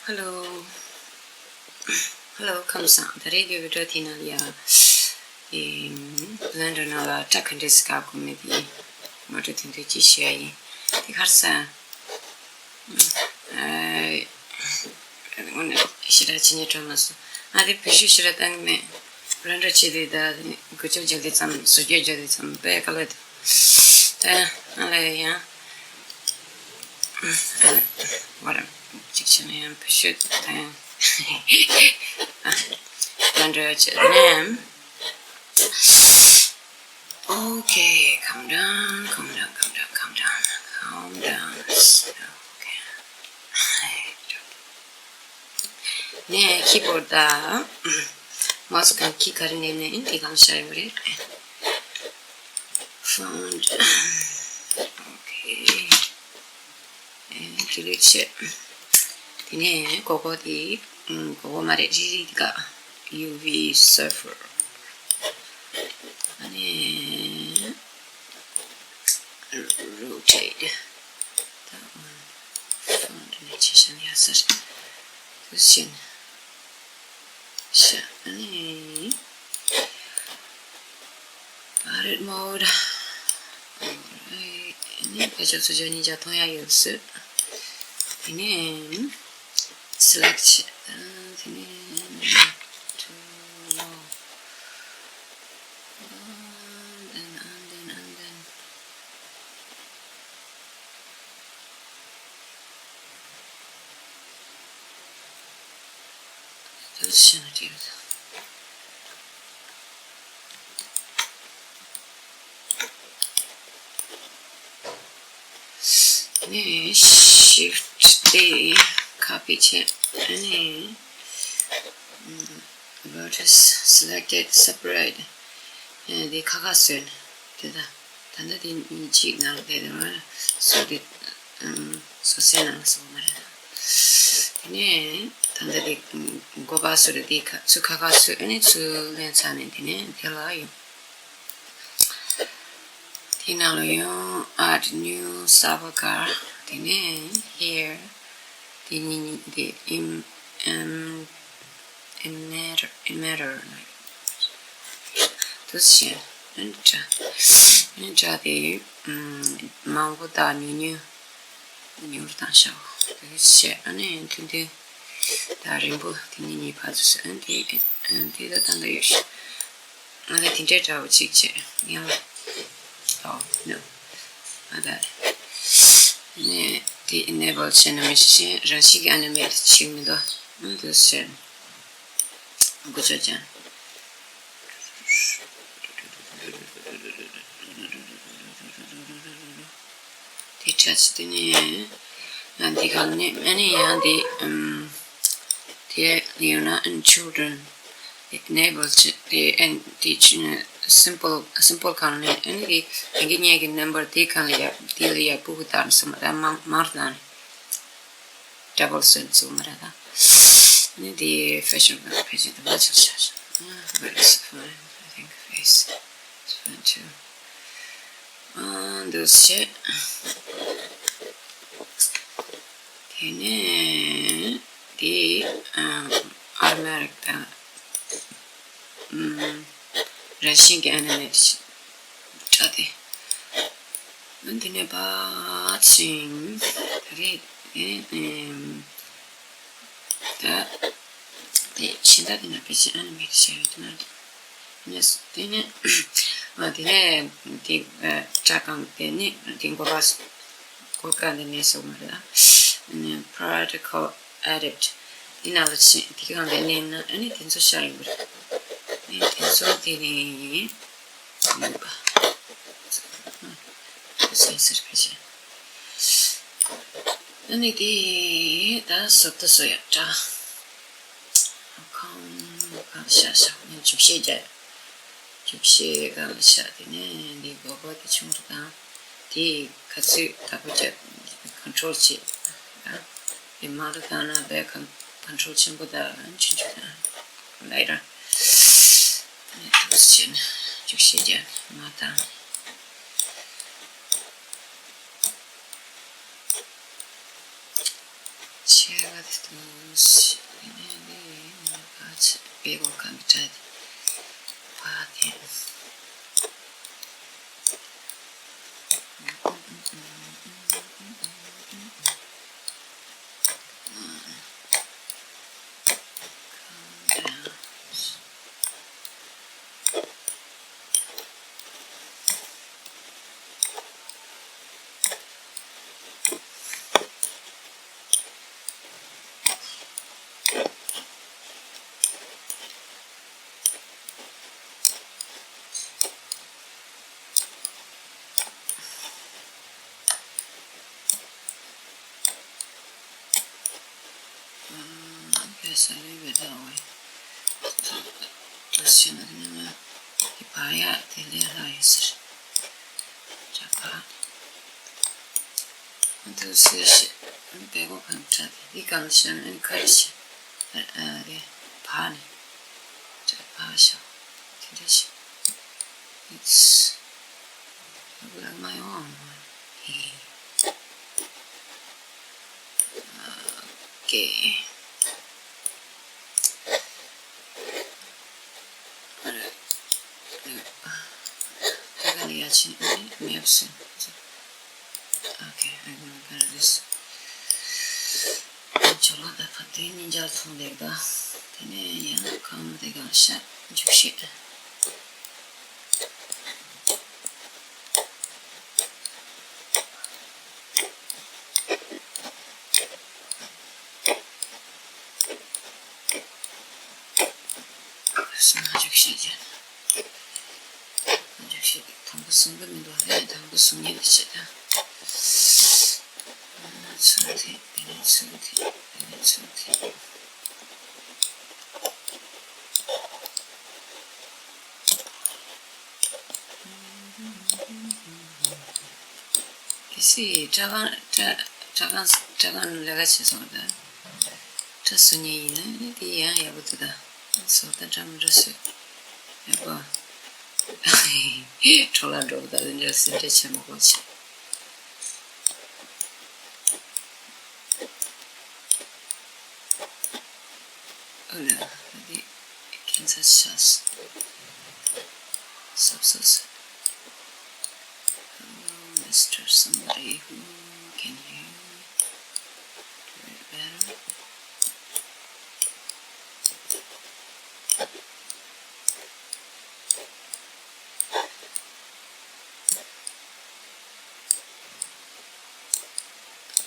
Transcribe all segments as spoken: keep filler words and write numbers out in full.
Hello. Hello, ཁམས་བཟང་། ད་རེས་ཀྱི་བི་ཌི་ཡོ་དེ་ནང་ལ་ཡ། ཨེ། བློན་པོ་ནང་ལ་སྐྲ་ག་འདྲས་སེ་བཀག་དགོས་མིན་དེ། ངོ་སྤྲོད་དེ་འདྲ་ཅིག་ཞུ་ཡ་ཡིན། དེ་ག་རེ་ཟེར། ཨེ། དངོས་གནས་ཞེ་དྲག་ཕྱི་ཉིན་སྤྲོ་མ་སོང་། ང་དེ་བེད་སྤྱོད་ཞེ་དྲག་བཏང་གི་མེད། བློན་པོ་བྱས་དེ་ད་འགུལ་སྐྱོད་བརྒྱབ་དུས་ཙམ། བཟོ་བཅོས་བརྒྱབ་དུས་ཙམ་དཔེ་དཀའ་ལས་འདུག་ད་ང་ལ་ཡང་། ཨ། ང་རང་གཅིག་བྱས་ན་ཡང་བེད་སྤྱོད་དང་། ཨ། བློན་པོ་བྱས་ནས། Okay, calm down, calm down, calm down, calm down, calm down. Okay. ནས་ཁི་བྷོར་ཌི་དང་མའོ་སི་གང་ཁི་ག་རེ་ནས་ནས་འདི་གང་བྱ་ཡོད་རེད། Font. Okay. ཨེ། ཌི་ལིཊ་བྱས། དེ་ནས་མགོ་སྐོར་དེ། ཨམ། མགོ་སྐོར་མ་རེད། རིལ་རིལ་དེ་ག་ཡུ་ཝི་སར་ཕར། ཨ་ནི། རོ་ཊེཊ། ད། ཨམ། ཕོན་ཊི་ནས་ཆེ་ཤ་ནས་ཡག་ས་རེད། དེ་བྱས་ནས། ཤ། ཨ་ནི། Pirate mode. Alright. ཨ་ནི་ཕལ་ཆེར་ཚོ་ཆ་གཉིས་ཆ་མཐོང་ཡ་ཡོད་སྲིད། དེ་ནས་select བྱེད། དེ་ནས་too low. And then, and then, and then. དེ་བྱས་ན་དེ། ནས་shift དེ་copy བྱས། ཨ་ནི། ཨམ། vertex selected separate. ཨ། དེ་ཁ་ཁ་བཟོས་ནས་དེ་ད། ད་ལྟ་དེ་གཉིས་གཅིག་ནང་ལ་བསྡད་དེ་མ་བཟོ་དེ། ཨམ། བཟོ་སའི་ནང་ལ་བཟོ་མ་རེད། དེ་ནས་ད་ལྟ་དེ་མགོ་པ་བཟོ་རེད། དེ་ཁ་ཚུར་ཁ་ཁ་བཟོས། ཨ་ནི་ཚུར་ལེན་ཚར་ནས་དེ་ནས་དེ་ལ་ཡོང་། དེ་ནང་ལ་ཡོང་། add new server card. དེ་ནས་here དེ་གཉིས་གཉིས་དེ་ཨིམ་ཨེམ། emitter, emitter དུ་བྱས། ཨ་ནི་དྲ། ཨ་ནི་དྲ་དེ། ཨམ། མང་པོ་དང་ཉུང་ཉུང་། ཉུང་རུ་བཏང་བྱའོ། དེ་བྱས། ཨ་ནི་ཐུང་ཐུང་དང་རིང་པོ་དེ་གཉིས་གཉིས་བར་དུ་བྱས། ཨ་ནི་དེ། ཨ། དེ་ད་ད་ལྟ་ཡོད་ཤག་ང་ལ་དེ་འདྲའི་འདྲ་བོ་གཅིག་བྱས། ཡང་། Oh no. ང་ད་ནས་དེ་enable བྱས་ན་མི་ཤེས། རང་བཞིན་གྱི་animate བྱེད་མི་འདུག་ཨ། འདུག་ཟེར། འགོ་ཚུགས་ཀྱང་། དེ་འདྲ་བྱས། དེ་ནས་ཡང་འདི་ག་ནས། ཨ་ནི་ཡང་འདི། ཨམ། དེ་ཡོད་ན། ཨ་ནི་children enable བྱེད། དེ་ཨ་ནི་དེ་ཆུ་ནས་simple simple གང་ནས། ཨ་ནི་དེ་རང་གི་ཉལ་གྱི་number དེ་གང་ལ་ཡ། དེ་ལ་ཡ་སྤུ་གུ་བཏང་སོང་མ་རེད། མང་མང་བཏང་ནས། double བཟོས་སོང་མ་རེད་ད། ཨ་ནི་དེ་facial གང་ཕལ་ཆེར་དུ་མ་ཆགས་ཤག་ཨ། but it's fine. I think face is fine too. ཨ། འདུག་བྱས། དེ་ནས་དེ། ཨ། automatic དང་། ཨམ། རང་བཞིན་གྱི་animate བྱས་དེ། ཨ། དེ་ནས་ཕར་ཕྱིན། ད་རེས་དེ། ཨམ། ད་དེ་གཞན་དག་དེ་ན་ཕལ་ཆེར་animate བྱས་ཡོད་དེ་ན། ནས་དེ་ནས། ཨ། དེ་ནས་དེ། ཨ། སྐྲ་གང་། དེ་ནས་དེ་མགོ་པ། མགོ་སྐོར་དེ་ནས་སོང་མ་རེད། ཨ་ནི་particle edit དེ་ནང་ལ་ཕྱིན། དེ་གང་དེ་ནས་ན། ཨ་ནི་དེ་ཚོ་ཤར་ཡོང་གི་རེད། ཨ་ནི་དེ་ཚོ་དེ་ནས་ཡིན་པ། ཨ། དེ་ཚོ་ཡིན་ཟེར་ཕལ་ཆེར། ཨ་ནི་དེ་ད་བཟོ་ལྟ་བཟོ་ཡག་འདྲ། ཁོང་གང་བཞག་བཞག་ནས་རྒྱུགས་བཤད་རྒྱག་རྒྱུགས་བཤད་གང་བཞག་དེ་ནས་འདི་མགོ་སྐོར་དེ་ཆུང་རུ་བཏང་། དེ་ག་ཚོད་དག་པོ་རྒྱག control བྱེད། དེ་མང་རུ་བཏང་ན་དཔེ་ཁ་control ཆེན་པོ་དང་ཆུང་ཆུང་དང་ལའི་ར། ཨ་ནི་འདུག་སེ་བྱས་ནས་རྒྱུགས་བཤད་རྒྱག་མ་བཏང་། ཆེ་བ་དེ་དུ་ཞིག་ཡིན་ནས་འདི་ཡིན་ནས་ཕ་ཆེ་པའི་གོ་གང་གི་གྲ་དེ་ཕ་དེ། ཨ། ཡ་ས་ལེ་བེ་ད་ཝེ། ད་ཤི་ན་ནི་ང་དེ་བ་ཡ་དེ་ལེ་ལ་ཡི་སི། ཅ་ག། ཨ་དུ་སི་ཤི། ཨ་པེ་གོ་གང་ཏྲ་དེ་དེ་གང་ཤི་ན་ཨ་ཁར་ཤི། ཨ་ཨ་དེ་བ་ནི། ཅ་བ་ཤ། དེ་འདྲ་ཤི། ཨིས། ལག་མ་ཡོང་། ཧེ་ཧེ། ཨོ་ཀེ། ཨ་རེ། ཨ་ད་ག་ནས་ཡ་ཆེན་ཨེ་མེབ་སི། ཨོ་ཀེ། I'm gonna better this. ཇོ་ལགས་ད་ཕ་དེ་ཉིན་རྒྱ་ཐོང་ལེགས་ད། དེ་ནས་ཡང་གང་དེ་གང་ཤ་འཇུག་ཤེས། སུ་མ་འཇུག་ཤེས་ཀྱི། མ་འཇུག་ཤེས་ཀྱི་དང་པོ་གསུང་གི་མི་འདུག་ཨ་ནི་དང་པོ་གསུང་ཉེན་དུ་བྱེད་ད། ཚུལ་དེ་དེ་ནས་ཚུལ་དེ་དེ་ནས་ཚུལ་དེ། གལ་སྲིད་སྐྲ་གང་སྐྲ་སྐྲ་གང་སྐྲ་གང་ལས་ཀ་བྱེད་སོང་ད། སྐྲ་བཟོ་མཁན་ཡིན་ན་ནི་དེ་ཡང་ཡག་པོ་འདུག་ད། བཟོ་ད་འདྲ་མི་འདྲ་བཟོས་ཡག་པོ། འཕྲོ་བརླག་འགྲོ་གི་ད་དེ་འདྲ་སེམས་ཁྲལ་བྱེད་མ་དགོས་བྱས། ཨ་ལ། ཨ་དེ་ཁྱད་མཚར་ཆགས་སོང་། སོབ་སོབ་སོབ། Hello, Mister Somebody, who can you do it better?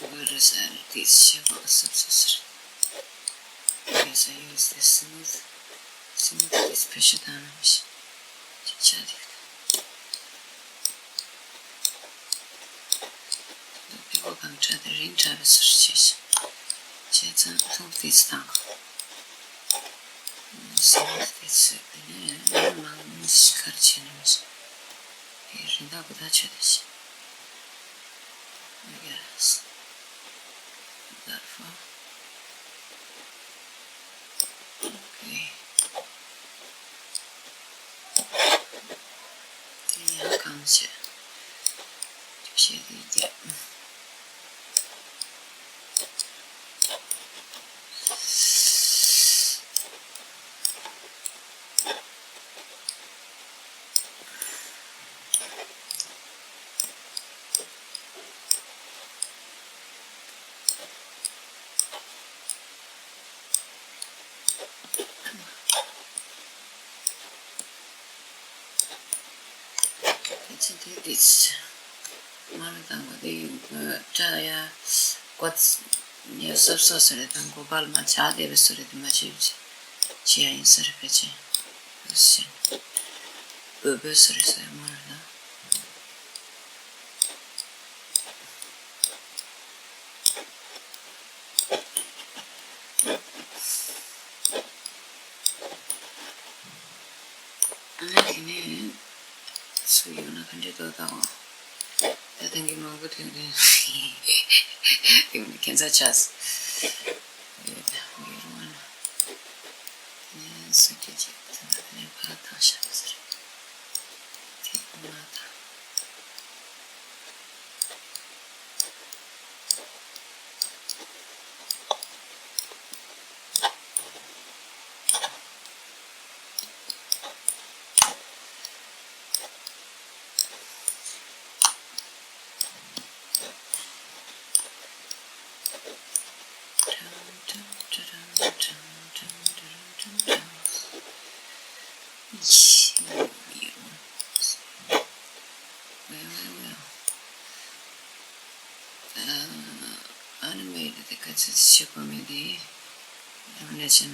Where is that? This shape of substance. Yes, I use this smooth, smooth this pressure down. Cha cha. ཕེ་གོ་གང་ཁྲ་དེ་རིང་ཁྲ་བའི་ཟུར་བྱས་ཤིང་། བྱས་ཙང་ཐུང་ཏིས་དང་། སེ་མོ་ཏིས་དེ་ནས་མང་མོ་ཞིག་ཁར་བྱས་ནས་མི་ཤེས། དེ་རིན་ཐང་གི་ད་ཆོད་དེ་ཤེས། I guess. That far. Okay. དེ་ཡང་གང་བྱེད། བྱེད་དེ་རྒྱབ། ཨ་ཙི་དེ་དེ་ཚེ་མ་རུ་དང་གོ་དེ་ཡུག་སྐྲ་ཡ་ཀོ་ཡ་སོབ་སོབ་སོ་རེ་དང་གོ་པལ་མ་ཆ་དེ་བེ་སོ་རེ་དེ་མ་ཆེ་བྱེ་ཡ་ཡིན་སོ་རེ་ཕེ་ཆེ་ཤེ་བོད་བོད་སོ་རེ་སོ་ཡ་མ་རུ་དང་། ཨ་ནི་དེ་ནས་སུ་ཡོད་ན་ག་འདྲས་འདུག་ད་འོ། ད་ཐེངས་ཀྱི་མང་པོ་ཐོན་ཐོན་ཡོད་ན་ཁྱད་མཚར་ཆགས་སོང་། ཡོད་ན་ཡོད་རུང་ཨ་ན། དེ་ནས་སུ་སྐད་ཅིག་ཐོན་ན་དེ་ནས་ཕར་ཐང་ཤ་ཟེར། དེ་མ་ཐང་། ཚོད་ཚོད་བྱེད་དགོས་མེད་དེ། ཡང་ན་བྱས་ན་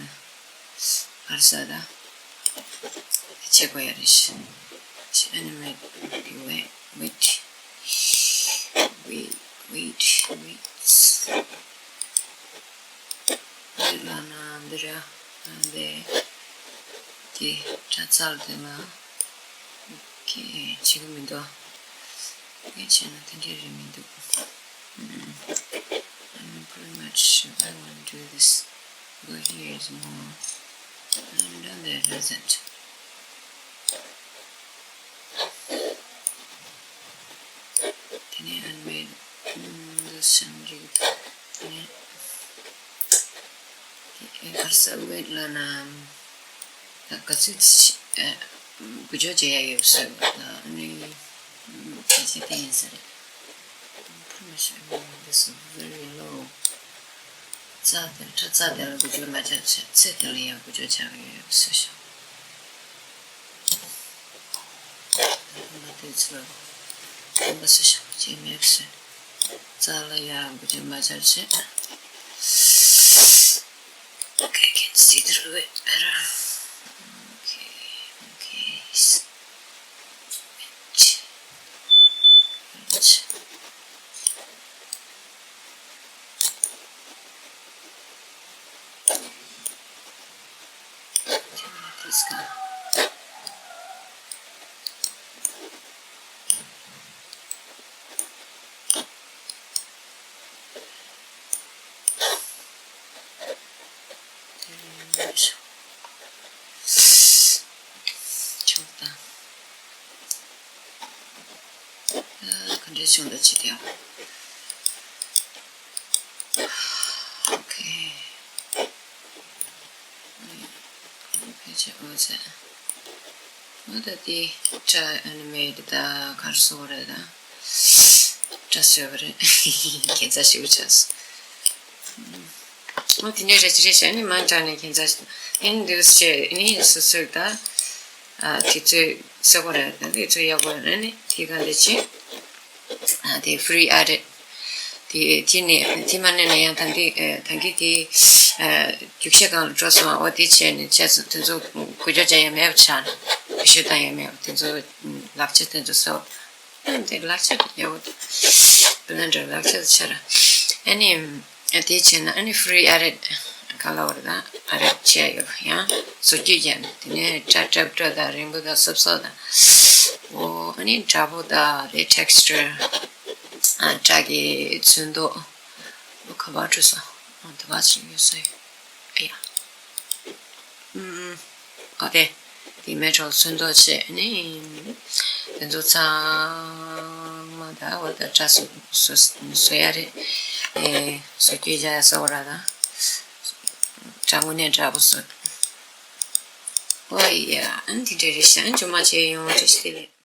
ཕར་ས་ད་བྱེད་དགོས་ཡ་རེད་ཤི། ཤི་ཨ་ནི་མེད་དེ་wait wait wait wait wait wait ལ་ན་འདི་ར་འདི་དེ་དྲ་ཚར་དེ་ལ། ཁྱེད་བྱེད་གི་མི་འདུག་ཁྱེད་བྱས་ན་དེ་འདྲས་རེད་མི་འདུག་ཨུམ། I'm pretty much sure I want to do this. But here is more. I'm done there, doesn't. དེ་ནས་ཨན་མེད་འདི་སེམས་རིག་དེ་ནས་དེ་ཨེ་གར་ས་ཝེད་ལ་ན། ག་ཚོད་ཅི་ཨ་འགུལ་སྐྱོད་བྱེད་ཡ་ཡོད་ཟེར་བ་དང་ཨ་ནི་ཨམ་ཁྱད་ཆོས་དེ་ཡིན་ཟེར། Pretty much, I mean, this is very low. རྩ་དེ་ཁྲ་རྩ་དེ་ལ་འགུལ་སྐྱོད་མ་བྱ་ཚེ་ཚེ་དེ་ལ་ཡང་འགུལ་སྐྱོད་བྱ་གི་ཡོད་ཟེར་ཤག་ད་དུང་མ་དེ་ཚོ་ལ་ཁོམ་པ་ཟེར་ཤག་ཅེས་མེད་ཟེར། རྩ་ལ་ཡང་འགུལ་སྐྱོད་མ་བྱ་ཚེ། Okay, I can see through it better. Okay, okay. Ch- ch- This guy. ཆོག་དང་། ག་འདྲས་བྱུང་ད་ཅི་དེ། ཨོ་ཁེ། ཕལ་ཆེར་འོ་ཙམ། འོ་ད་དེ་ཊ་ཨེ་ནི་མེ་ཊི་ད་གར་སོང་རེད་ད། ཊ་བཟོས་པ་རེད། ཁྱད་མཚར་ཞིག་ཆགས་སོང་། འོ་དེ་འདྲ་རེད་ཅི་རེད་ཤག་ཨ་ནི་མང་དྲགས་ནས་ཁྱད་མཚར་ཞིག་ཨ་ནི་འདུག་ཟེར་ཨ་ནི་སོ་སོས་ད། ཨ་དེ་ཚོས་གསལ་པོ་རེད་ད་དེ་ཚོས་ཡག་པོ་རེད་ཨ་ནི་དེ་ག་འདི་ཅི། ཨ་དེ་ཕི་རི་ཨེ་ཌིཊ། དེ་དེ་ནས་དེ་མ་ནས་ན་ཡང་ད་འདི་ཨ་ད་གི་དེ་ཨ་རྒྱུགས་ཤ་གང་ལ་འགྲོ་སོང་ཨ་འོ་དེ་བྱས་ནས་བྱས་སོང་དེ་ཚོ་འགུལ་སྐྱོད་བྱ་ཡ་མེད་པ་ཆགས་ནས་ཤོད་སྟངས་ཡ་མེད་པ་དེ་ཚོ་ལག་ཆ་དེ་ཚོ་གསོག་ཨ་དེ་ལག་ཆ་དེ་ཡག་པོ་འདུག་པི་ལེན་ཌར་ལག་ཆ་དེ་ཆ་ར་ཨ་ནི། ཨ་དེ་བྱས་ན་ཨ་ནི་ཕི་རི་ཨེ་ཌིཊ་ག་ལ་བར་དང་ཨེ་ཌིཊ་བྱས་ཡོད་ཡང་བཟོ་བཅོས་བརྒྱབ་ནས་དེ་ནས་སྐྲ་སྲབ་སྐྲ་དང་རིང་པོ་དང་སོབ་སོབ་དང་། འོ་ཨ་ནི་འདྲ་པོ་དང་དེ་ཊེག་སི་ཅར། ཨ་སྐྲ་གི་ཚོན་མདོག་འོ་ག་པར་བྲིས་སོང་། ཨ་དེ་བ་ཞིག་ཡོད་སོང་། ཨ་ཡ། ཨུམ། ཨོ་དེ། དེ་མེད་འགྲོ་ཚོན་མདོག་བྱས་ནི། དེ་ཚོ་ཚང་མ་ད་འོ་ད་སྐྲ་བཟོ་བཟོ་བཟོ་ཡ་རེད། ཨེ་བཟོ་བཅོས་བྱ་ཡ་ཟེར་བ་ར་ད། སྐྲ་དངོས་གནས་འདྲ་པོ་བཟོ། ཨོ་ཡ་ཨ་ནི་དེ་འདྲ་རེད་ཤག་ཨ་ནི་ཇོ་མ་བྱས་ཡོང་བཀྲ་ཤིས་བདེ་ལེགས།